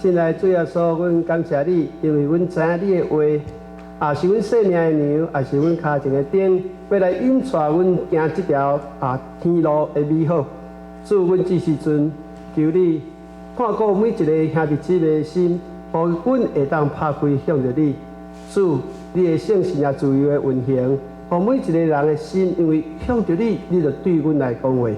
親愛主耶穌，阮感謝你，因為阮知影你的話，也是阮性命的糧，也是阮跤前的燈，欲來引帶阮行這條天路的美好。主，阮這時陣求你看顧每一个兄弟姊妹的心，予阮會當拍開向著你。主，你的聖神也自由的運行，予每一个人的心，因為向著你，你就對阮來講話。予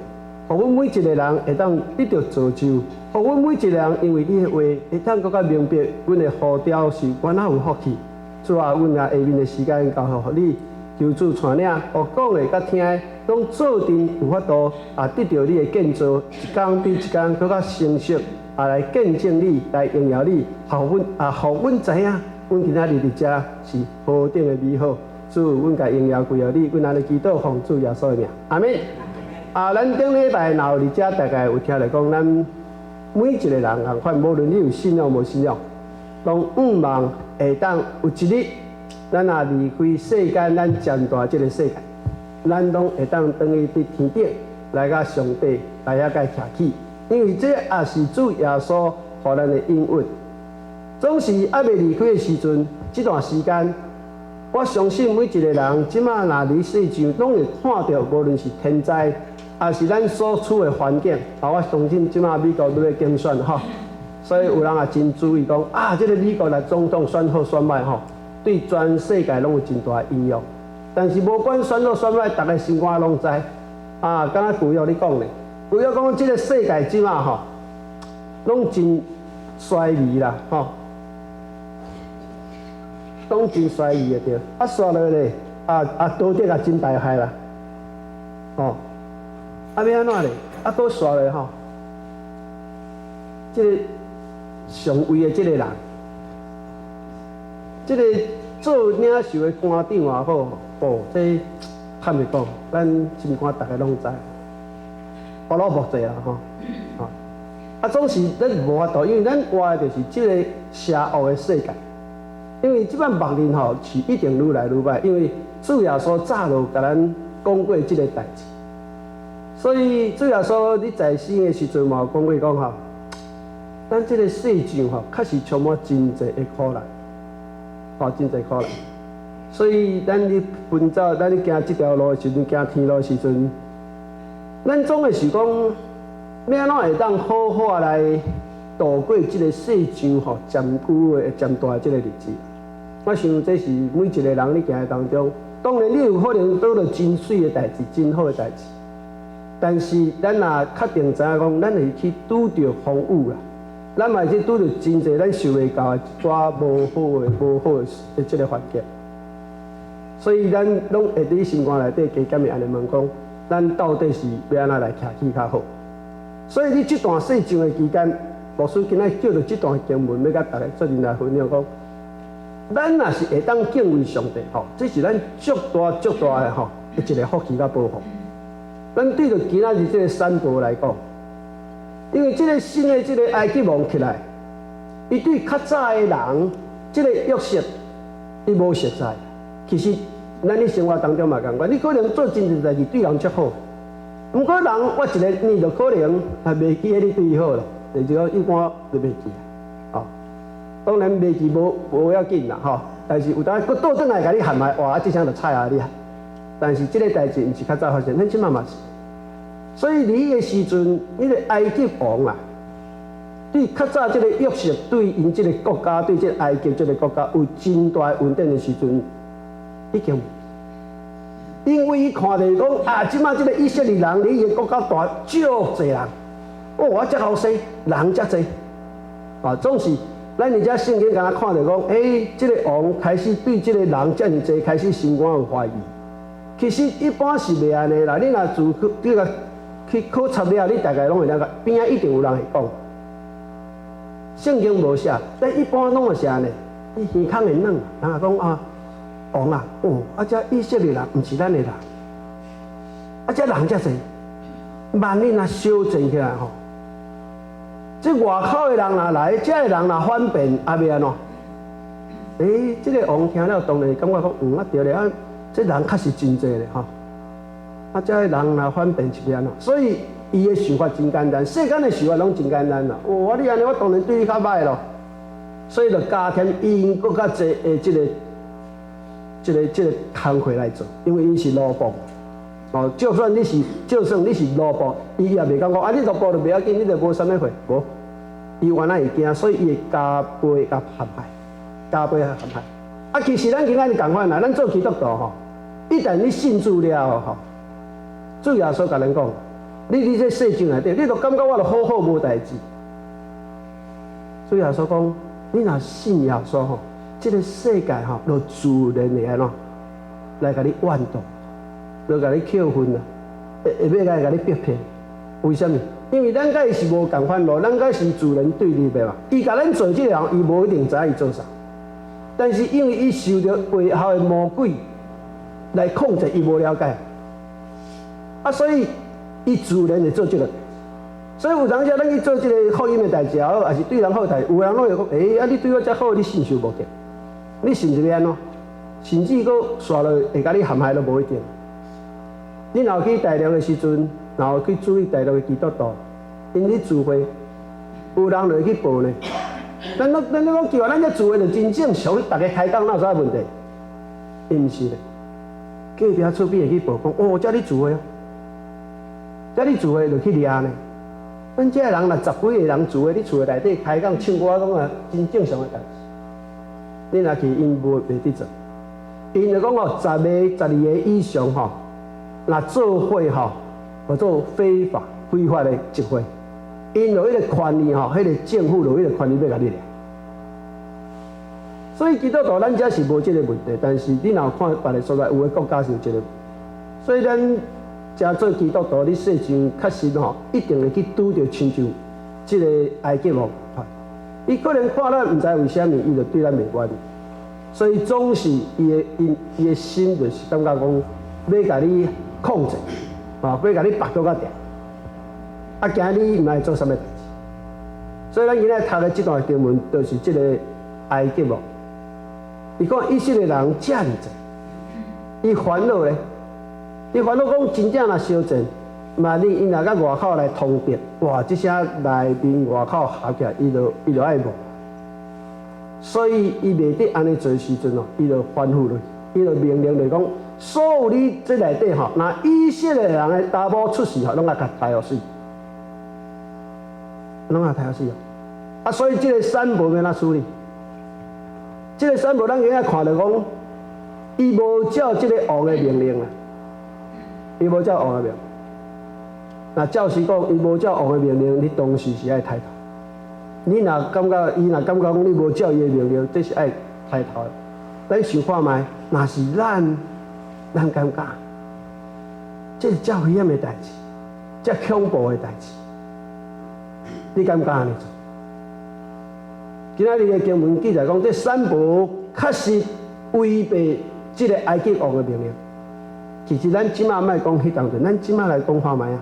阮每一个人會當得著造就，予阮每一个人因為你的話，會當閣較明白阮的呼召是偌仔有福氣。主啊，阮也下面的時間交予你，求主帶領，予講的佮聽的，攏做陣有法度得著你的建造，一工比一工閣較成熟，來見證你，來榮耀你，予阮予阮知影，阮今仔日佇遮是何等的美好。主，阮共榮耀歸予你，阮按呢祈禱奉主耶穌的名，阿們。咱頂禮拜若有佇遮，大概有聽著講，咱每一個人仝款，無論你有信仰無信仰，攏向望會當有一日，咱若離開世間，咱暫蹛這个世界，咱攏會當轉去佇天頂來佮上帝來遐共徛起，因為這也是主耶穌予咱的應允。總是猶未離開的時陣，這段時間，我相信每一個人這馬若佇世上，攏會看著，無論是天災，抑是咱所處的環境。我相信這馬美國欲欲競選吼，所以有人也真注意講啊，這个美國的總統選好選䆀吼，對全世界攏有真大的影響。但是無管選好選䆀，逐个心肝攏知。敢若舊約咧講咧，舊約講這个世界這馬吼，攏真衰微啦，吼，攏真衰微的對。煞落咧，道德也真敗壞啦，吼。欲按怎咧？閣煞落吼，這个上位的這个人，這个做領袖的官長也好，哦，這坦白講，咱心肝逐个攏知，胡蘿蔔濟啦吼，總是咱無法度，因為咱活的就是這个邪惡的世界。因為這擺末日吼是一定愈來愈䆀，因為主耶穌早就共咱講過這个代誌。所以主耶穌你在世的時陣嘛有講過講吼，咱這个世上吼確實充滿真濟的苦難，吼，真濟苦難。所以咱咧奔走，咱咧行這條路的時陣，行天路的時陣，咱總會想講，欲按怎會當好好來度過這个世上吼漸久的漸大的這个日子。我想這是每一個人咧行的當中，當然你有可能拄著真媠的代誌，真好的代誌。但是咱若確定知影講，咱會去拄著風雨啦，咱嘛會去拄著真濟咱想袂到的一寡無好的、無好的這个環境。所以咱攏會佇心肝內底加減會按呢問講，咱到底是欲按怎來徛起較好？所以佇這段世上的期間，牧師今仔借著這段經文，欲共大家做陣來分享講，咱若是會當敬畏上帝吼，這是咱足大足大的吼一个福氣佮保護。咱對著今仔日這个散播來講，因為這个新的這个埃及王起來，伊對較早的人，這个約瑟，伊無熟似。其實，咱佇生活當中嘛仝款，你可能做真濟代誌對人足好，毋過人我一个你就可能也袂記得你對伊好啦，就是講一般就袂記。哦，當然袂記無無要緊啦，吼。但是有當閣倒轉來共你陷害，哇！這聲就踩啊你啊！但是這个代誌毋是較早發生，咱這馬嘛是。所以佇彼个時陣，彼个埃及王啊，對較早這个約瑟對𪜶這个國家，對這个埃及這个國家有真大恩典的時陣，已經，因為伊看著講啊，這馬這个以色列人佇伊个國家大足濟人，哦，我遮後生人遮濟，總是咱佇遮聖經敢若看著講，這个王開始對這个人遮爾濟開始心肝有懷疑。其實一般是袂按呢啦，你若自去你若去考察了，你大概攏會了解，邊仔一定有人會講。聖經無寫，但一般攏會是按呢。伊耳孔會軟，人也講啊，王啊，哦，這以色列人毋是咱的人，這人遮濟，萬一若相戰起來吼，這外口的人若來，這的人若反變，欲按怎？這个王聽了當然感覺講，對咧，這人確實真濟咧吼，這的人若反變是欲按怎？所以伊的想法真簡單，世間的想法攏真簡單啦。哦，你按呢，我當然對你較歹咯。所以就加添𪜶閣較濟的這個工課來做，因為𪜶是奴僕。哦，就算你是奴僕，伊也袂感覺啊，你奴僕就袂要緊，你就無啥物貨，無。伊原來會驚，所以伊會加倍共陷害，加倍共陷害。啊，其實咱今仔日仝款啦，咱做基督徒吼，一旦你信主了吼，主耶穌共咱講，你佇這世上內底，你就感覺我就好好無代誌。主耶穌講，你若信耶穌吼，這個世界吼，就自然會按怎來共你怨妒，就共你扣分啦，會欲來共你逼迫。為啥物？因為咱佮伊是無仝款路，咱佮是自然對立的嘛。伊共咱做這個人，伊無一定知影伊做啥。但是因為伊受著背後的魔鬼來控制，伊無了解。啊，所以伊自然會做這個。所以有當時咱去做這個福音的代誌也好，抑是對人好代誌，有人攏會講：欸，啊，你對我遮好，你信受無著？你是毋是欲按怎？甚至閣煞落會共你陷害都無一定。你若去大陸的時陣，若有去注意大陸的基督徒，𪜶咧聚會，有人就會去報呢。咱攏講奇怪，咱這聚會就真正常，逐家開講，哪有啥問題？伊毋是咧，隔壁厝邊會去報講，哦，遮咧聚會哦，遮咧聚會就去掠呢。咱這人若十幾個人聚會，佇厝內底開講唱歌，攏啊真正常的代誌。你若去，𪜶無袂得做，𪜶就講哦，十個、十二個以上吼，若做伙吼，叫做非法、非法的集會，𪜶有彼個權利吼，彼個政府就有彼個權利欲共你掠。所以基督徒咱遮是無這個問題，但是你若看別个所在，有的國家是有這個。所以咱遮做基督徒，你世上確實吼，一定會去拄著親像這個埃及王。伊可能看咱毋知為啥物，伊就對咱袂滿意，所以總是伊的心就是感覺講，欲共你控制，啊，欲共你縛閣較定，啊，驚你毋愛做啥物代誌。所以咱今仔讀的這段經文，就是這個埃及王。伊講以色列人遮爾濟，伊煩惱咧，伊煩惱講真正若相戰，嘛你𪜶若佮外口來通敵，哇！這些內面外口合起來，伊就愛無。所以伊袂得按呢做時陣哦，伊就吩咐落，伊就命令來講，所有你這內底吼，若以色列人的查某出世吼，攏愛共刣予死，攏愛刣予死哦。啊，所以這個散婆欲按怎處理？這個散婆咱今仔看著講，伊無照這個王的命令啊，伊無照王的命令。若照實講，伊無照王的命令，你當時是愛刣頭。你若感覺，伊若感覺講你無照伊的命令，這是愛刣頭的。咱想看覓，若是咱，咱感覺，這是遮危險的代誌，遮恐怖的代誌，你敢毋敢按呢做？今仔日的經文記載講，這散婆確實違背這個埃及王的命令。其實咱這馬莫講彼當陣，咱這馬來講看覓啊。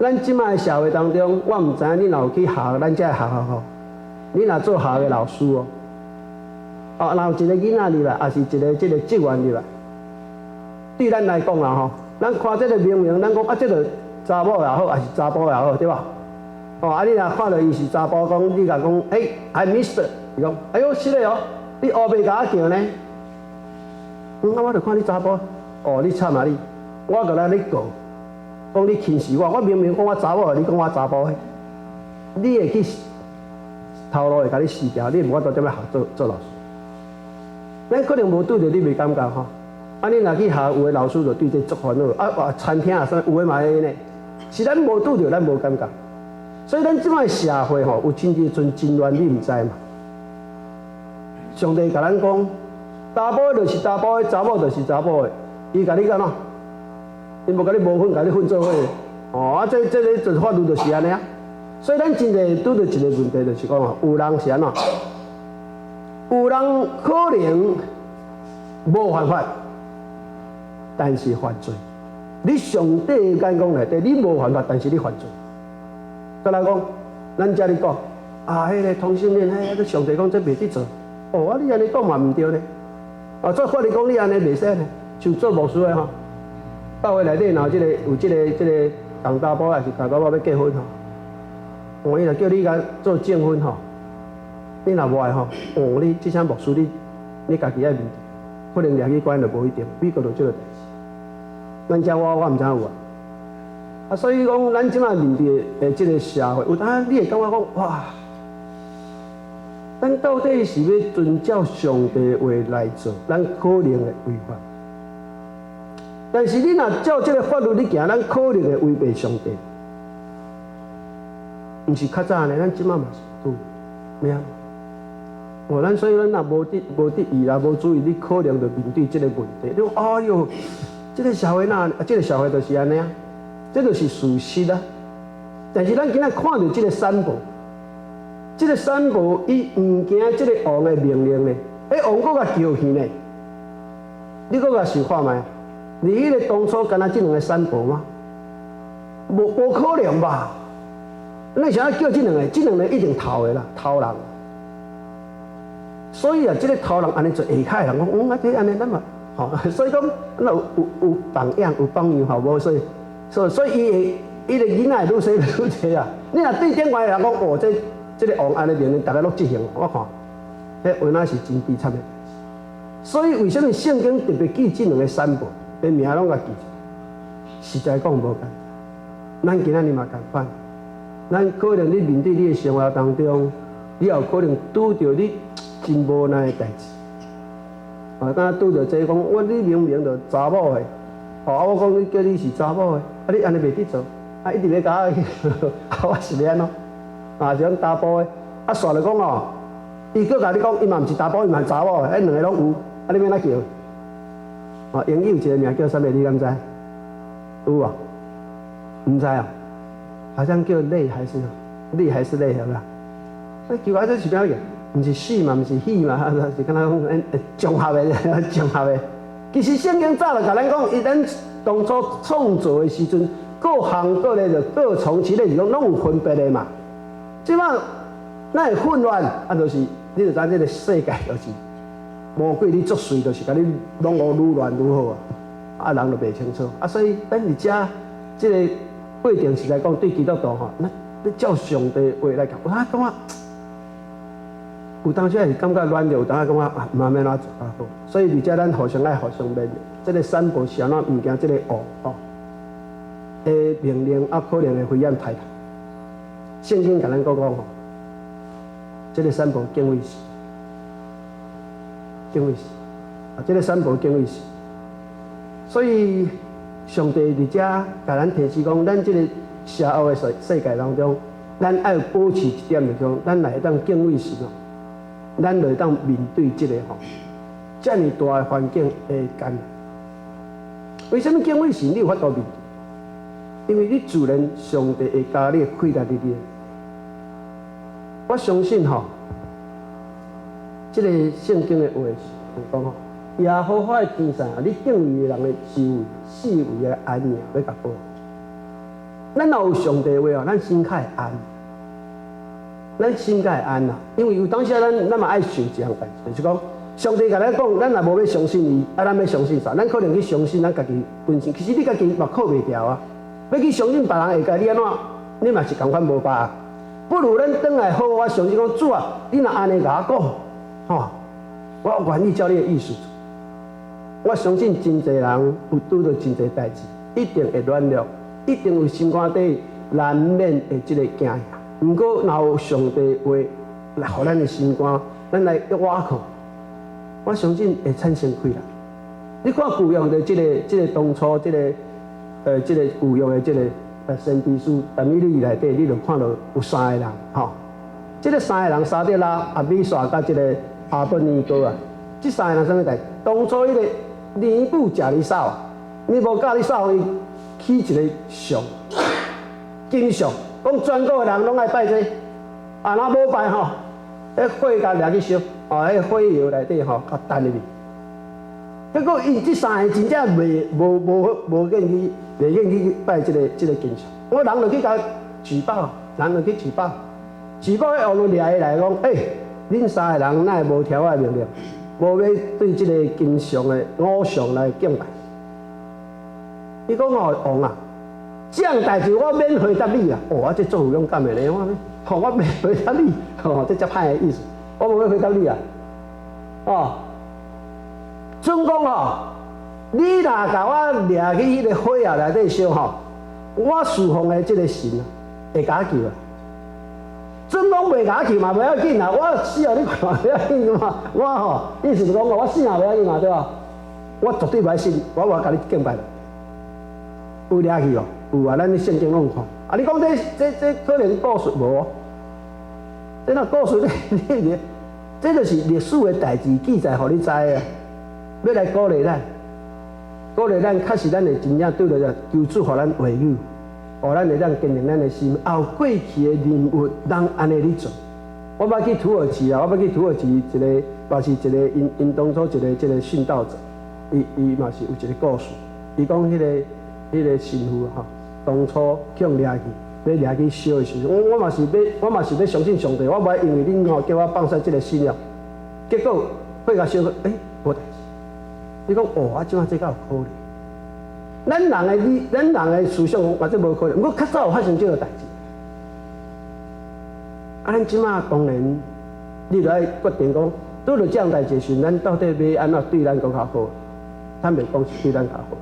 咱這馬的社會當中，我毋知影你若有去學咱遮的學校吼，你若做學校的老師哦，哦，若有一個囡仔入來，抑是一個這個職員入來，對咱來講啦吼，咱看這個明明，咱講啊，這個查某也好，抑是查埔也好，對吧？哦，啊，你若看著伊是查埔，講你共講，欸，Hi Mister，伊講，哎喲，是的哦，你烏白共我叫呢？嗯，啊，我就看你查埔，哦，你慘啊你，我共來你告，講你輕視我，我明明講我查某，你講我查埔的，你會去頭路會共你辞掉，你無法度踮咧學做做老師。咱可能無拄著你袂感覺吼，啊，你若去學有的老師就對這足煩惱，啊，哇，餐廳啊啥有的嘛會呢，是咱無拄著，咱無感覺。所以咱這擺社會吼，有真濟陣真亂，你毋知嘛？上帝共咱講，查埔就是查埔的，查某就是查某的，伊共你按怎？伊無共你無分，共你混做伙。哦，啊，這個就是法律就是按呢啊。所以咱真濟拄著一個問題，就是講哦，有人是按怎？有人可能無犯法，但是犯罪。佇上帝的眼光內底，你無犯法，但是你犯罪。再來講，咱遮咧講啊，彼個同性戀，彼個上帝講這袂得做。哦，啊，你按呢講嘛毋對咧。啊，做法律講你按呢袂使呢，像做牧師的吼，教會內底若有這個有這個這個共查埔抑是共查某欲結婚吼，哦，伊若叫你共做證婚吼，你若無愛吼，哦，你這聲牧師你你家己愛面對，可能掠去關就無一定，美國就這個代誌。咱遮我毋知影有啊。啊，所以講，咱這擺面對的這個社會，有當你會感覺講，哇，咱到底是欲遵照上帝話來做，咱可能會違法。但是你若照這個法律咧行，咱可能會違背上帝。毋是較早呢，咱這擺嘛是拄，咩啊？哦，咱所以咱若無得意啦，無注意，你可能就面對這個問題。你講，哎喲，這個社會若，啊，這個社會就是按呢啊，這就是事實啊。但是咱今仔看著這個散步，這個散步伊毋驚這個王的命令呢，欸，王閣共叫去呢，你閣共想看覓？你彼個當初敢若這兩个散步嗎？無可能吧？你想欲叫這兩个，這兩个一定偷的啦，偷人。所以啊，這个偷人按呢做下跤的人講，啊，這按呢咱嘛，吼，所以講，咱有有榜樣，有榜樣好無？所以伊會，伊的囡仔會愈生愈濟啊。你若對頂懸的人講，哦，這個王按呢命令，逐个攏執行，我看，彼有影是真悲慘的。所以為啥物聖經特別記這兩个散步的名攏共記住？實在講無簡單。咱今仔日嘛仝款，咱可能你面對你的生活當中，你也有可能拄著你真無奈的代誌。啊，敢若拄著這講，我你明明就查某的，哦，啊，我講你叫你是查某的，啊，你按呢袂得做，啊，一直欲共我，啊，我是欲按怎？啊，是講查埔的，啊，煞就講哦，伊閣共你講，伊嘛毋是查埔，伊嘛是查某的，彼兩个攏有，啊，你欲按怎叫？哦，英語有一个名叫啥物？你敢知？有無？毋知啊？好像叫淚還是淚還是淚，係咪？哎，奇怪，這是啥物？毋是死嘛，毋是戲嘛，是敢若講綜合的，綜合的。其實聖經早就共咱講，伊咱當初創造的時陣，各行各業就各從其類，是講攏有分別的嘛。這擺哪會混亂？啊，就是你就知這个世界就是魔鬼，你作祟就是共你攏予愈亂愈好啊！啊，人就袂清楚啊，所以咱佇遮這个過程實在講，對基督徒吼，咱欲照上帝話來講，我感覺有當時是感覺軟弱，有當時感覺啊，毋知欲按怎做較好。所以佇遮咱互相愛互相勉勵。這个散步是按怎毋驚這个王吼的命令啊，可能會危險抬頭。聖經共咱講講吼，這个散步敬畏神，敬畏神啊，這个散步敬畏神。所以上帝佇遮共咱提示講，咱這个邪惡的世界當中，咱愛保持一點，就是講，咱來當敬畏神哦，咱就會當面對這个吼遮爾大的環境的艱難。為啥物敬畏神？你有法度面對？因為你自然上帝會加你的氣力佇你。我相信吼，這个聖經的話是講吼，耶和華的天使啊，你敬畏的人的周圍四圍的安營欲共保護。咱若有上帝的話哦，咱心較會安，咱心較會安啦。因為有當時咱嘛愛想一項代誌，就是講上帝共咱講，咱若無欲相信伊，啊，咱欲相信啥？咱可能去相信咱家己本身，其實你家己嘛靠袂牢啊。欲去相信別人會共你按怎，你嘛是仝款無把握。不如咱轉來好好相信講，主啊，你若按呢共我講，吼，我願意照你的意思做。我相信真濟人有拄著真濟代誌，一定會軟弱，一定有心肝底難免會這个驚嚇。毋過，若有上帝話來予咱的心肝，咱來倚靠，我相信會產生氣力。你看舊約的這个當初這个舊約的這个先知書，但以理內底，你就看到有三个人，吼。這个三个人，沙得拉、亞米煞佮這个亞伯尼歌啊，這三个人啥物代？當初彼个尼布甲尼撒，尼布甲尼撒伊起一个像，金像，講全國的人攏愛拜這个，啊，若無拜吼，彼火共掠去燒，哦，彼火窯內底吼，共擲入去。結果𪜶這三个真正袂無無無願意，袂願意去拜這个金像。我人就去共舉報，人就去舉報，舉報彼王就掠伊來講，欸，恁三个人哪會無聽我的命令，無欲對這个金像的偶像來敬拜？伊講哦，王啊，這項代誌我免回答你啦。哦，啊，這足有勇敢的咧，我吼我免回答你，吼，這才歹的意思，我無欲回答你啊。哦，準講吼，你若共我掠去彼个火仔內底燒吼，我侍奉的這个神啊，會共我救啊。準講袂共我救嘛，袂要緊啦，我死予你看袂要緊嘛。我吼意思是講我死也袂要緊嘛，對無？我絕對袂信，我無共你敬拜。有掠去哦，有啊，咱聖經攏有看。啊，你講這可能故事無？這若故事你你，這就是歷史的代誌記載，予你知啊。欲來鼓勵咱，鼓勵咱，確實咱會真正對著求主予咱話語，予咱會當堅定咱的心。也有過去的人物，人按呢咧做。我捌去土耳其啊，我捌去土耳其一个，嘛是一个𪜶𪜶當初一個這個殉道者，伊伊嘛是有一個故事。伊講彼個神父吼，當初去予掠去，欲掠去燒的時陣，我嘛是欲相信上帝，我無愛因為恁吼叫我放棄這個信仰。結果火共燒，欸，無代誌。你講哦，啊，這擺這敢有可能？咱人的理，咱人的思想講，嘛這無可能。毋過較早有發生這個代誌。啊，咱這擺當然，你著愛決定講，拄著這樣代誌時，咱到底欲按怎對咱閣較好？坦白講是對咱較好。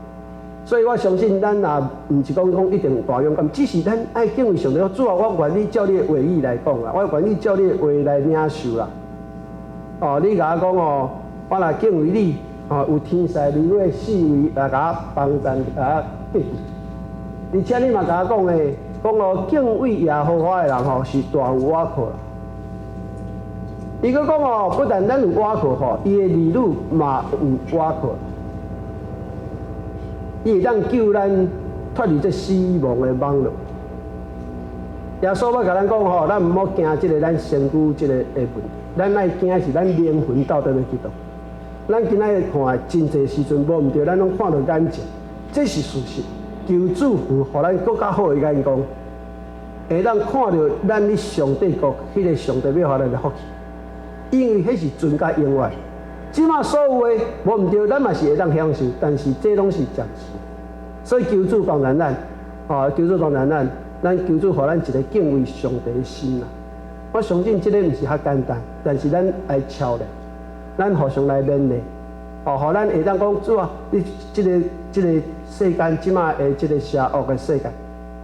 所以我相信，咱也毋是講講一定大勇敢，只是咱愛敬畏上帝。主啊，我願意照你的話語來講啦，我願意照你的話來領受啦。哦，你共我講哦，我若敬畏你，哦，有天使靈會四圍來共我幫贊，共我得救。而且你嘛共我講的，講哦，敬畏耶和華的人吼是大有倚靠啦。伊閣講哦，不但咱有倚靠吼，伊的兒女嘛有倚靠。伊會當救咱脫離這死亡的網羅。耶穌欲共咱講吼，咱毋好驚這个咱身軀這个的問題，咱愛驚是咱靈魂到底欲去佗。咱今仔日看真濟時陣無毋對，咱攏看著眼前，這是事實。求主予咱閣較好的眼光，會當看著咱佇上帝國，彼个上帝欲予咱的福氣，因為彼是存甲永遠。這馬所有的無毋對，咱嘛是會當享受，但是這攏是暫時。所以求主幫助咱，哦，求主幫助咱，咱求主予咱一个敬畏上帝的心啦。我相信這个毋是較簡單，但是咱愛操練，咱互相來勉勵，哦，予咱會當講主啊，你這個世間這馬的這个邪惡的世界，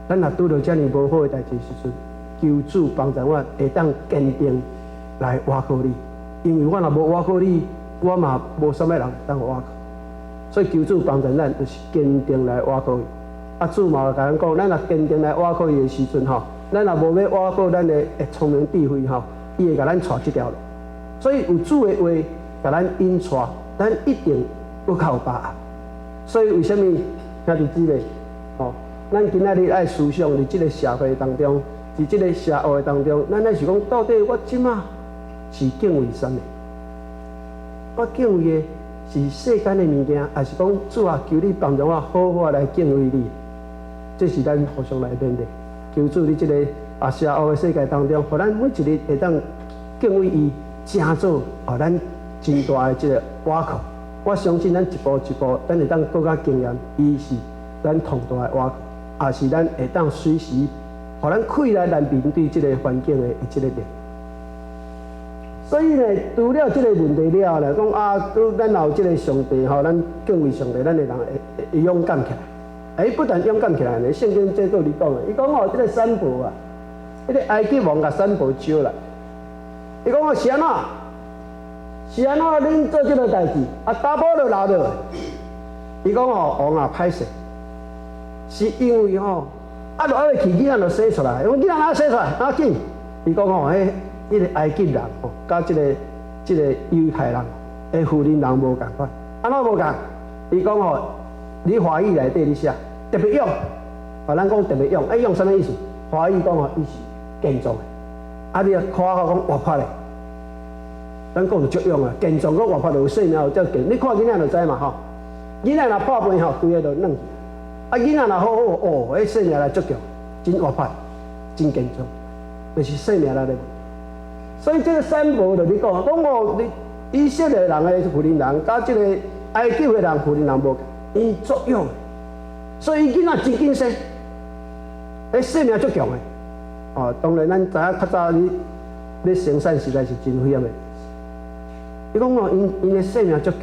咱若拄著遮爾無好的代誌時陣，求主幫助我會當堅定來倚靠你，因為我若無倚靠你，我嘛無啥物人當倚靠。所以求主幫助咱，就是堅定來倚靠伊。啊，主嘛會共咱講，咱若堅定來倚靠伊的時陣吼，咱若無欲倚靠咱的聰明智慧吼，伊會共咱帶這條路。所以有主的話共咱引帶，咱一定閣較有把握。所以為啥物兄弟姊妹吼，咱今仔日愛思想佇這个社會當中，佇這个邪惡的當中，咱愛是講到底我這馬是敬畏啥物？我敬畏的是世間的物件，還是講主啊，求你幫助我好好來敬畏你？這是咱互相來勉勵。求主佇這个啊邪惡的世界當中，予咱每一日會當敬畏伊，成做予咱真大的這个倚靠。我相信咱一步一步，咱會當閣較經驗，伊是咱上大的倚靠，也是咱會當隨時予咱開來來面對這个環境的這个力。所以呢，除了這个問題了來講啊，咱若有這个上帝吼，咱敬畏上帝，咱的人會會勇敢起來。欸，不但勇敢起來呢，聖經這閣咧講的，伊講哦，這个散婆啊，彼个埃及王共散婆招來，伊講哦，是按怎？是按怎？恁做這个代誌，啊，查埔就留落來。伊講哦，王啊，歹勢，是因為吼，啊，著猶未去，囡仔就生出來。伊講囡仔哪生出來？啊緊？伊講吼，彼个埃及人吼，佮這個猶太人的婦人人無仝款，按怎無仝？伊講吼，你華語內底咧寫特別勇，啊，咱講特別勇，欸，勇啥物意思？華語講吼，伊是健壯的，啊，你若誇口講活潑的，咱講就足勇啊，健壯閣活潑就有生命有遮健，你看囡仔就知嘛吼，囡仔若破病吼，規个就軟去，啊，囡仔若好好哦，彼生命力足強，真活潑，真健壯，就是生命力的問題。所以這个散婆就咧講，講哦，你以色列人的婦人人，佮這个埃及的人婦人人無仝，𪜶足勇，所以𪜶囡仔真緊生，欸，生命足強的。哦，當然咱知影較早你咧生產實在是真危險的。伊講哦，𪜶𪜶的生命足強，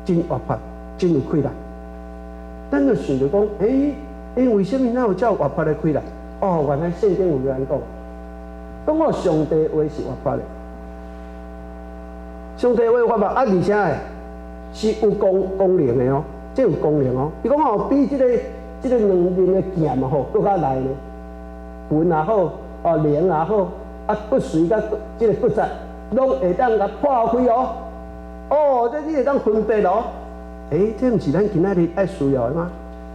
真活潑，真有氣力。咱就想著講，欸，𪜶為啥物哪有遮活潑的氣力？哦，原來聖經有按呢講，講哦，上帝話是活潑的，上帝話活潑啊，而且是有功能的哦，這有功能哦。伊講哦，比這個兩刃的劍嘛吼，閣較利呢，魂也好，哦靈也好，啊骨髓佮這個骨節，攏會當共破開哦。哦，這你會當分別哦。欸，這毋是咱今仔日愛需要的嗎？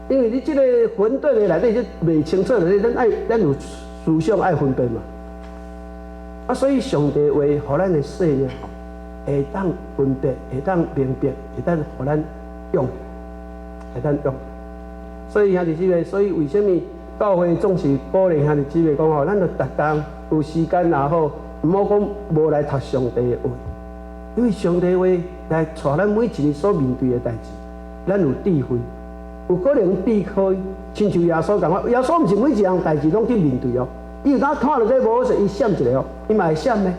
因為你這個混沌的內底，這袂清楚的，咱愛咱有思想愛分辨嘛。啊，所以上帝話予咱的生命吼，會當分別，會當明白，會當予咱用，會當用。所以兄弟姊妹，所以為啥物教會總是鼓勵兄弟姊妹講吼，咱著逐工有時間也好，毋好講無來讀上帝的話，因為上帝話來帶咱每一日所面對的代誌，咱有智慧，有可能避開，親像耶穌仝款，耶穌毋是每一項代誌攏去面對哦，伊有當看著這無好勢，伊閃一下哦，伊嘛會閃的。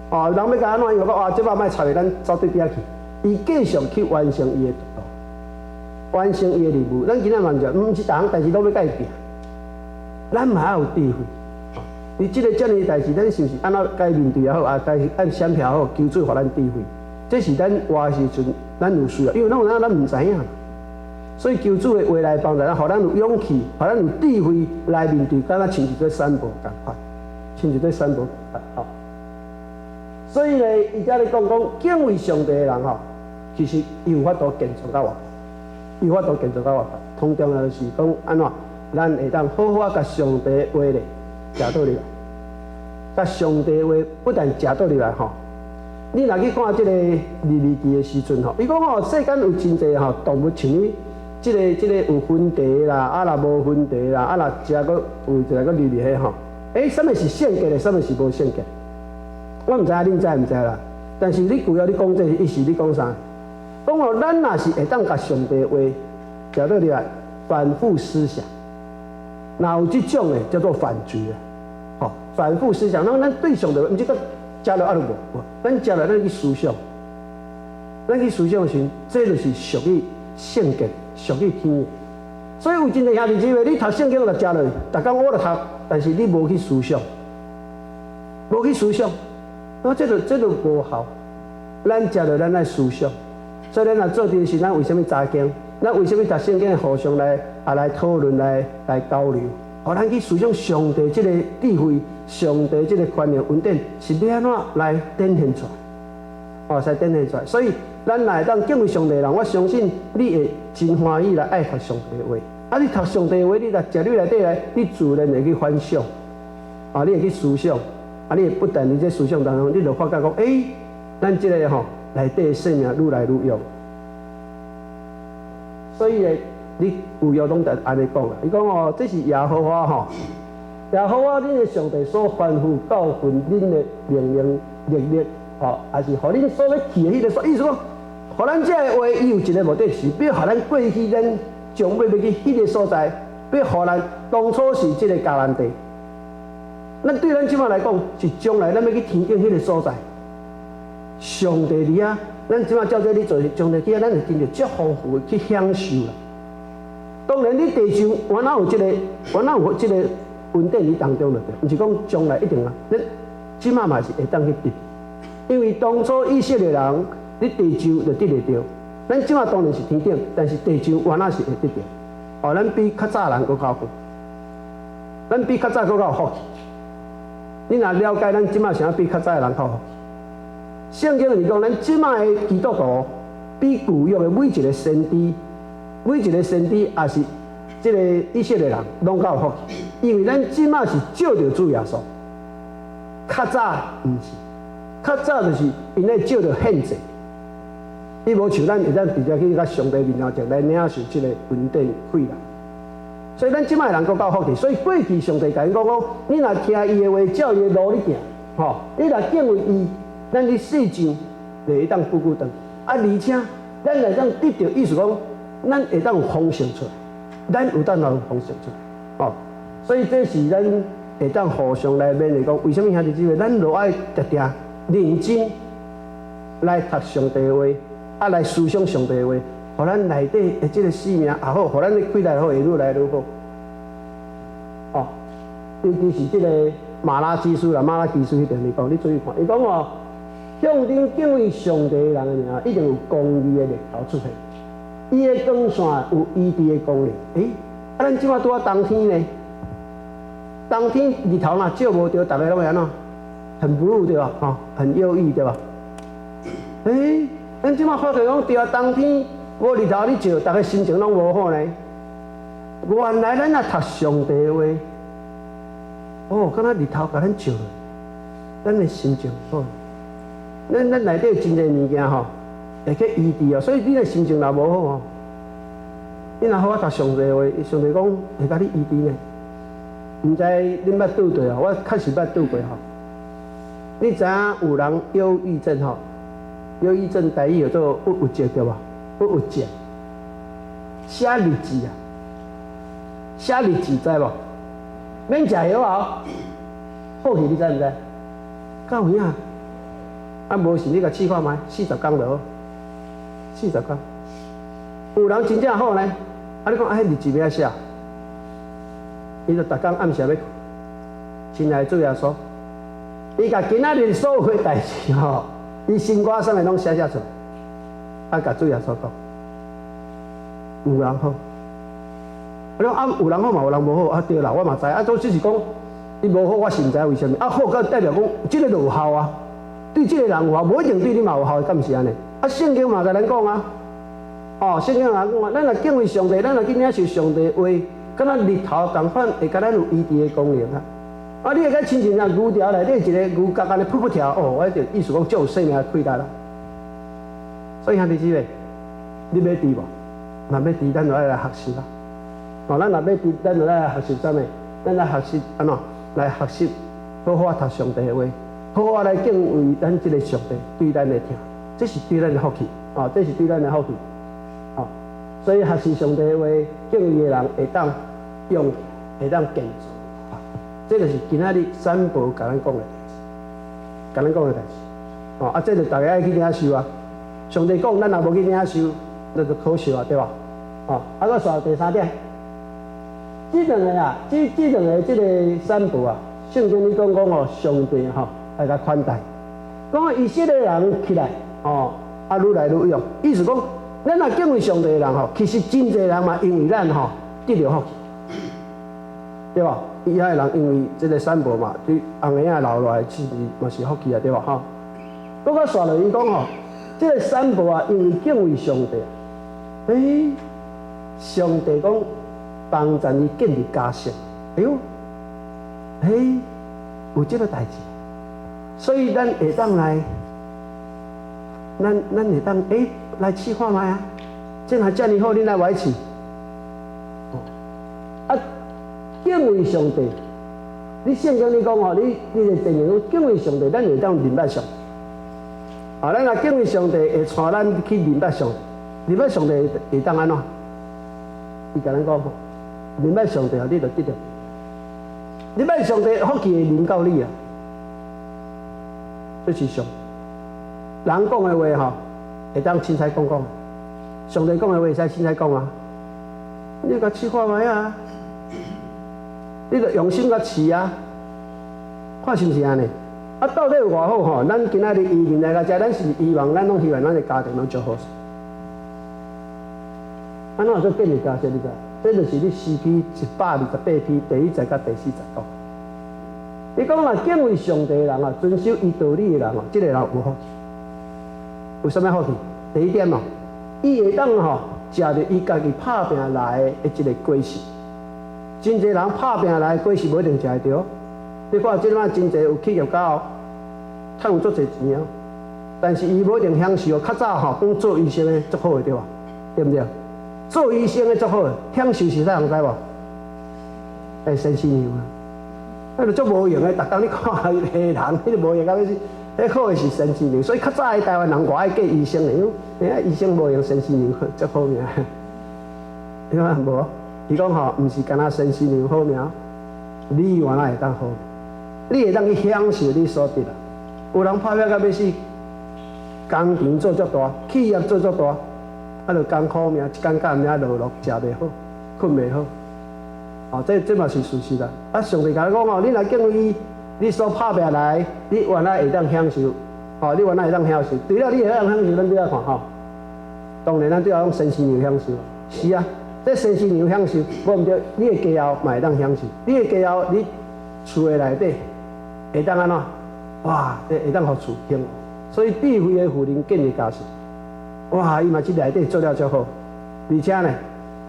哦，人欲共按怎，伊就講哇，這擺莫插伊，咱走對邊去。伊繼續去完成伊的道，完成伊的任務。咱今仔嘛是，毋是逐項代誌攏欲共伊拼，咱嘛愛有智慧。你這個遮爾代誌，咱是毋是按怎該面對也好，啊，該按閃避好，求主予咱智慧。這是咱活的時陣，咱有需要，因為咱有影咱毋知影。所以求主的話來幫助咱，予咱有勇氣，予咱有智慧來面對，敢若親像做散步仝款，親像做散步仝款吼。所以咧，伊遮咧講講敬畏上帝的人吼，其實伊有法度健壯佮活潑，伊有法度健壯佮活潑。通重要就是講按怎，咱會當好好啊，共上帝的話咧食倒入來，共上帝話不但食倒入來吼。你若去看這個利未記的時陣吼，伊講吼，世間有真濟吼動物，像你這個有分蹄啦，啊若無分蹄啦，啊若食閣有一個閣入去吼。欸，啥物是聖潔的，啥物是無聖潔？我毋知影恁知毋知啦。但是你舊約你講這個，伊是咧講啥？講哦，咱若是會當共上帝話食倒入來，反覆思想，若有這種的叫做反覺，吼，反覆思想，那咱對上帝話，毋是閣食落啊就無，咱食落咱去思想，咱去思想的時陣，這就是屬於聖潔，屬於天的。所以有真濟兄弟姊妹，你讀聖經就食落，逐工我就讀，但是你無去思想，無去思想，那這就無效。咱食落，咱愛思想。所以咱若做陣時，咱為啥物查經？咱為啥物讀聖經互相來啊來討論、來交流？予咱去思想上帝這個智慧、上帝這個權能恩典是欲按怎來展現出來？哦，來展現出來。所以咱若會當敬畏上帝的人，我相信你會真歡喜來愛讀上帝的話。啊，你讀上帝的話，你若食入內底來，你自然會去反想，啊，你會去思想，啊，你會不斷佇這思想當中，你就發覺講，欸，咱這個吼內底的生命愈來愈勇。所以咧，你舊約攏佇按呢講啦。伊講哦，這是耶和華吼，耶和華恁的上帝所吩咐教訓恁的命令律例，吼，也是予恁所欲去的彼個所。意思講，予咱這个話，伊有一個目的是，欲予咱過去咱將欲欲去彼個所在，欲予咱當初是這個迦南地。咱對咱這擺來講，是將來咱欲去天頂彼個所在。上帝佇遐，咱這擺照這咧做，將來去遐，咱會真著足豐富的去享受啦。當然，你地上原來有這個，原來有這個恩典佇當中就對，毋是講將來一定啊。咱這擺嘛是會當去得，因為當初以色列人佇地上就得會著，咱這擺當然是天頂，但是地上原來是會得著。哦，咱比較早人閣較好，咱比較早閣較有福氣。你若了解咱這擺啥比較早的人較好。聖經是講，咱這擺的基督徒比舊約的每一個先知，每一個先知也是這個以色列人，攏較有福氣，因為咱這擺是照著主耶穌。較早毋是，較早就是𪜶咧照著獻祭，伊無像咱會當直接去共上帝面前來領受這個恩典氣力。所以咱這擺的人閣較有福氣。所以過去上帝共𪜶講講，你若聽伊的話，照伊的路咧行，吼，你若敬畏伊。咱佇世上就會當久久長，啊，而且咱會當得著，意思講，咱會當有豐盛出來，咱有當有豐盛出來，哦。所以這是咱會當互相來勉勵講，為啥物兄弟姊妹，咱著愛定定認真來讀上帝話，啊來思想上帝話，予咱內底的這個生命也好，予咱的氣力好，會愈來愈好。哦，尤其是這個瑪拉基書啦，瑪拉基書彼邊伊講，你注意看，伊講哦，向恁敬畏上帝的人的名，一定有公義的日頭出現，伊的光線有醫治的功能。欸，啊，咱這馬拄仔冬天呢？冬天日頭若照無著，逐个攏會按怎？很 blue 對吧？吼，很憂鬱對吧？欸，咱這馬發覺講對啊，冬天無日頭咧照，逐个心情攏無好呢。原來咱若讀上帝話，哦，敢若日頭共咱照落，咱的心情好。咱內底真濟物件吼，會去醫治哦。所以你的心情若無好吼，你若好好讀上帝話，上帝講會共你醫治呢。毋知恁捌拄著啊？我確實捌拄過吼。你知影有人憂鬱症吼？憂鬱症台語叫做鬱鬱症對無？鬱鬱症。寫日誌啊，寫日誌知無？免食藥啊，好去你知毋知？敢有影？啊，無信你共試看覓，40工就好，四十工。有人真正好呢，啊，你講啊，彼日誌欲按怎寫？伊就逐工暗時欲睏，親愛的主耶穌，伊共今仔日所有的代誌吼，伊心肝啥物攏寫寫出來，啊，共主耶穌講，有人好。你講啊，有人好嘛，有人無好啊？對啦，我嘛知啊，都只是講伊無好，我是毋知為啥物。啊，好閣代表講這個就有效啊，對這個人有效，無一定對你嘛有效，敢毋是按呢？啊，聖經嘛共咱講啊，哦，聖經嘛講啊，咱若敬畏上帝，咱若去領受上帝話，敢若日頭仝款，會共咱有醫治的功能啊！啊，你會共親像像牛條內底一个牛角按呢噗噗跳，哦，我就意思講足有生命的氣力啦。所以兄弟姊妹，你欲治無？若欲治，咱就愛來學習啦。哦，咱若欲治，咱就來學習啥物？咱來學習按怎？來學習好好讀上帝的話，好好來敬畏咱這个上帝對咱的疼，這是對咱的福氣，哦，這是對咱的福氣，哦。所以學習上帝的話，敬畏的人會當勇，會當堅強。這就是今仔日三寶共咱講的代誌，共咱講的代誌。哦，啊，這就逐家愛去領受啊。上帝講，咱若無去領受，那就可惜啊，對吧？哦，啊，閣紲第三點，這兩个啊，這兩个這个三寶啊，聖經裡講講哦，上帝吼來共款待，講以色列人起來，哦，啊，愈來愈勇，意思講，咱若敬畏上帝的人吼，其實真濟人嘛，因為咱吼得著福氣，對吧？伊遐的人因為這个三寶嘛，對紅嬰仔留落來，其實嘛是福氣啊，對吧？吼，閣較紲落伊講吼，這个三寶啊，因為敬畏上帝，欸，上帝講幫助伊建立家室，哎喲，欸，有這个代誌，所以咱會當來，咱會當欸來試看覓啊，這若遮爾好，恁來無愛試？啊，敬畏上帝，你聖經裡講吼，你的電影講敬畏上帝，咱會當認捌上帝。啊，咱若敬畏上帝，會帶咱去認捌上帝，認捌上帝會當按怎？伊共咱講吼，認捌上帝後，你就得著。認捌上帝，福氣會臨到你啊！這是上人講的話吼，會當凊彩講講。上帝講的話會使凊彩講啊！你共試看覓啊？你著用心共試啊，看是毋是按呢？啊，到底有偌好吼？咱今仔日移民來到遮，咱是毋是希望咱攏希望咱的家庭攏足好勢？按怎做建立家室？你知？這就是你詩篇128篇第一節佮第四節講。伊講若敬畏上帝的人啊，遵守伊道理的人哦，這个人有福氣。有啥物福氣？第一點哦，伊會當吼食著伊家己拍拼來的一个果實。真濟人拍拼來的果實無一定食會著。你看這擺真濟有企業家哦，趁有足濟錢哦，但是伊無一定享受。較早吼講做醫生的足好的對無？對毋對？做醫生的足好，享受是啥人知無？欸，先生娘啊，彼个足無閒的，逐工你看彼个人，彼个無閒到欲死。彼好的是先生娘，所以較早的台灣人偌愛嫁醫生的，因為欸醫生無閒先生娘足好命。你看無？伊講吼，毋是干焦先生娘好命，你原來會當好，你會當去享受你所得啊。有人拍拼甲欲死，工廠做足大，企業做足大，啊，就艱苦命，一工到暝勞碌，食袂好，睏袂好。哦，這嘛是事實啦。啊，上帝共你講哦，你若敬畏伊，你所拍拼來，你原來會當享受。哦，你原來會當享受。除了你會當享受，咱對來看吼。當然，咱對來講先生有享受。是啊，這先生有享受，無毋對，你的家後嘛會當享受。你的家後，你厝的內底會當按怎？哇，這會當予厝興。所以智慧的婦人建立家室，哇，伊嘛這內底做了足好，而且呢，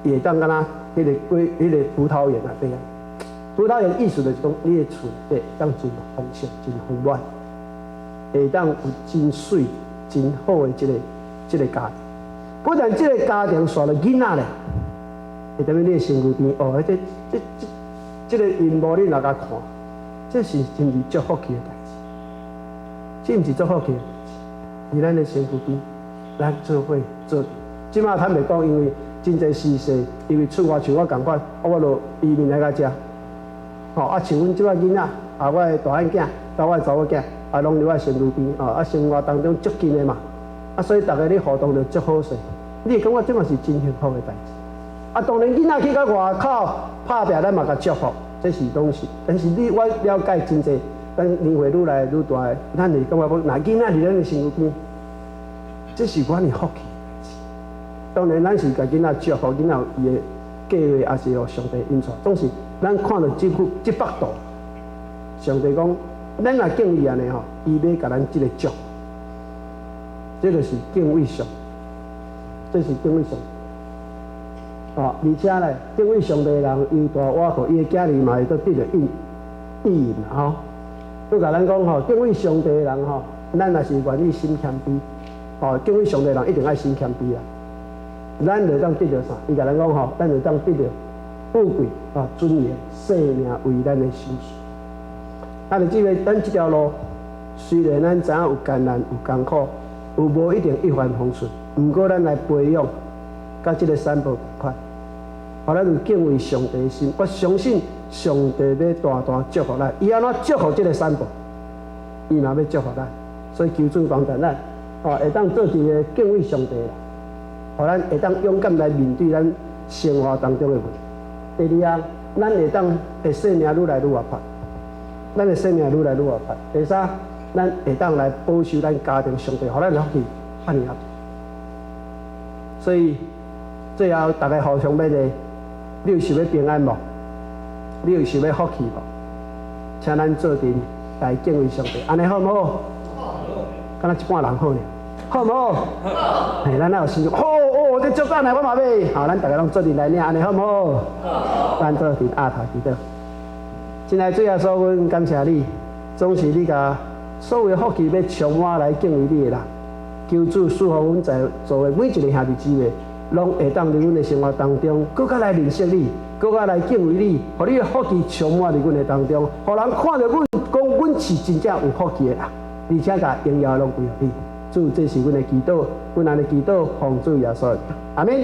伊會當敢若彼個果，彼個葡萄園內底啊。葡萄園意思就是講，你的厝內底會當真豐盛、真豐滿，會當有真媠、真好的這個家庭。不但這個家庭煞著囡仔咧，會踮你的身軀邊哦，這個熒幕你若共看，這是真是足福氣的代誌，這毋是足福氣的代誌。佇咱的身軀邊，咱做伙做。這馬坦白講，因為真濟時勢，因為出外像我仝款，我就移民來到遮。吼啊，像阮這擺囡仔，啊，我的大漢囝，佮我的查某囝，啊，攏佇我的身軀邊，哦，啊，生活當中足近的嘛，啊，所以逐家咧互動就足好勢。你會感覺這嘛是真幸福的代誌。啊，當然囡仔去到外口拍拚，咱嘛共祝福，這是攏是。但是你我了解真濟，咱年歲愈來愈大的，咱會感覺講，若囡仔佇咱的身軀邊，這是阮的福氣。當然，咱是共囡仔祝福，囡仔有伊的計劃，也是予上帝引帶。總是咱看著這幅這幅圖，上帝講，咱若敬畏按呢吼，伊欲共咱這個祝福，這就是敬畏上，這是敬畏上。哦，而且咧，敬畏上帝的人，猶大倚靠，伊的囝兒嘛會閣得著應應允啦吼。閣共咱講吼，敬畏上帝的人吼，咱若是願意心謙卑，吼，敬畏上帝的人一定愛心謙卑啦。咱就當得著啥？伊共咱講吼，咱就當得著富貴啊、尊榮、性命為咱的賞賜。啊，你這個咱這條路，雖然咱知影有艱難、有艱苦，有無一定一帆風順，毋過咱來培養，佮這個三寶仝款，予咱有敬畏上帝的心。我相信上帝欲大大祝福咱，伊按怎祝福這個三寶，伊嘛欲祝福咱。所以求主幫助咱，哦，會當做一個敬畏上帝啦，予咱會當勇敢來面對咱生活當中的問題。第二項，咱會當的生命愈來愈活潑，咱的生命愈來愈活潑。第三，咱會當來保守咱家庭上帝，予咱的福氣遐爾仔。所以最後，逐家互相勉勵，你有想欲平安無？你有想欲福氣無？請咱做陣來敬畏上帝，按呢好毋好？好。敢若一半人好爾，好毋好？好。嘿，咱若有心好哦，這足讚的，我嘛欲。好，咱逐家攏做陣來領，按呢好毋好？好。咱做陣阿頭祈禱。親愛的主耶穌，阮感謝你，總是你共所有的福氣欲充滿來敬畏你的人。求主賜予阮在座的每一个兄弟姊妹，攏會當佇阮的生活當中，閣較來認識你，閣較來敬畏你，予你的福氣充滿佇阮的當中，予人看著阮，講阮是真正有福氣的人，而且共榮耀攏歸予你。主，這是阮的祈禱，阮按呢祈禱，奉主耶穌，阿們。